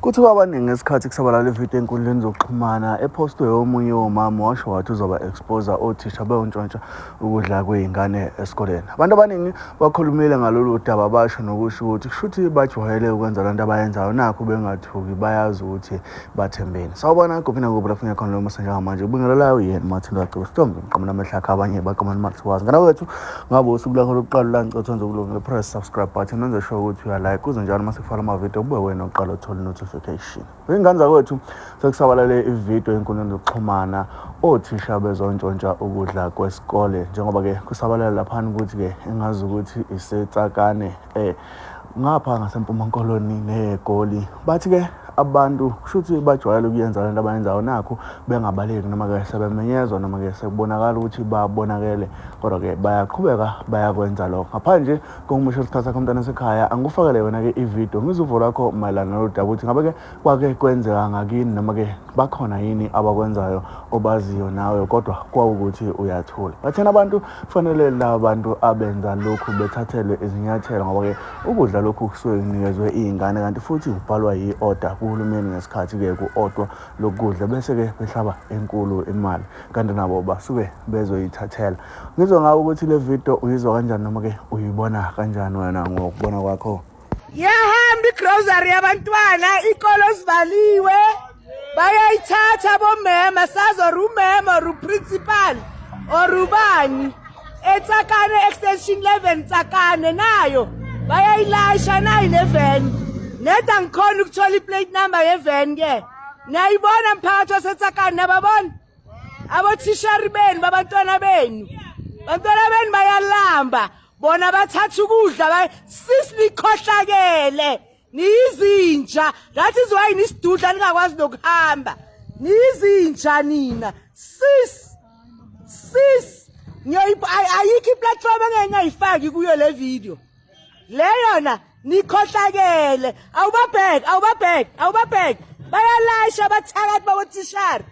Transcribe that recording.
Kuthiwa abaningi ngesikhathi kusabalala ividiyo enkundleni zokuxhumana ephostwe omunye womama washo wathi uzoba exposa othisha beyontshontsha ukudla kwey'ngane esikoleni. Abantu abaningi bakhulumile ngalolu daba basho nokusho ukuthi kushuthi bajwayele ukwenza lento abayenzayo nakhu bengathuki bayazi ukuthi bathembeni. Sawubona kuphi nakuphi lapho ngiyakhona lo musa njengamanje ubingelelayo yena Martin Lwacebo Sitombe ngiqamula amehlo akhe abanye baqamula umathiwazi. Ngana wethu ngabe usuku lakho lokuqala la ngicela wenze ukulungile press subscribe button wenze sure ukuthi uya like kuze njalo uma sekufaka amavidiyo kube wena oqala uthola notification. Ingane zakwethu sekusabalale ividiyo enkundleni zokuxhumana othisha bezontshontsha ukudla kwesikole njengoba-ke kusabalala laphana ukuthi-ke engazi ukuthi isetsakane ngapha ngasempuma koloni negoli bathi-ke abantu kusho ukuthi bajwayele ukuyenza lento abayenzayo nakho bengabaleki noma-ke sebemenyezwa noma-ke sekubonakala ukuthi babonakele kodwa-ke bayaqhubeka bayakwenza lokho. Ngaphandle kokumusha isikhathi sakho mntana sekhaya angikufakele wena-ke ividiyo ngizwe uvo lwakho mayelana nalolu daba ukuthi ngabe-ke kwake kwenzeka ngakini noma-ke bakhona yini abakwenzayo obaziyo nawe kodwa kwawukuthi uyathula. Bathena abantu kufanele laba bantu abenza lokhu bethathelwe izinyathelo ngoba-ke ukudla lokhu kusuke kunikezwe iy'ngane kanti futhi kubhalwa yi-oda kuhulumeni ngesikhathi-ke ku-odwa lokudla bese-ke behlaba enkulu imali kanti nabo basuke bezoyithathela. Ngizwe ngawe ukuthi le video uyizwa kanjani noma-ke uyibona kanjani wena ngokubona kwakho. Yahamba igrocery yabantwana ikolo sivaliwe bayayithatha bomema sazi or umema or uprincipal or ubani eTsakane extension 11 Tsakane nayo bayayilayisha nayi le van neda ngikhona ukuthola iplate number yevan ke niyayibona mphakathi waseTsakane nababona abothishari benu babantwana benu bantwana benu bayalamba bona bathatha ukudla sisi nikhohlakele niyizinja that is why nisidudla ningakwazi nokuhamba niyizinja nina sis sis ayikho iplatform engengayifaki kuyo le video le yona nikhohlakele awubabheke awubabheke awubabheke bayalayisha abathakathi babothishara.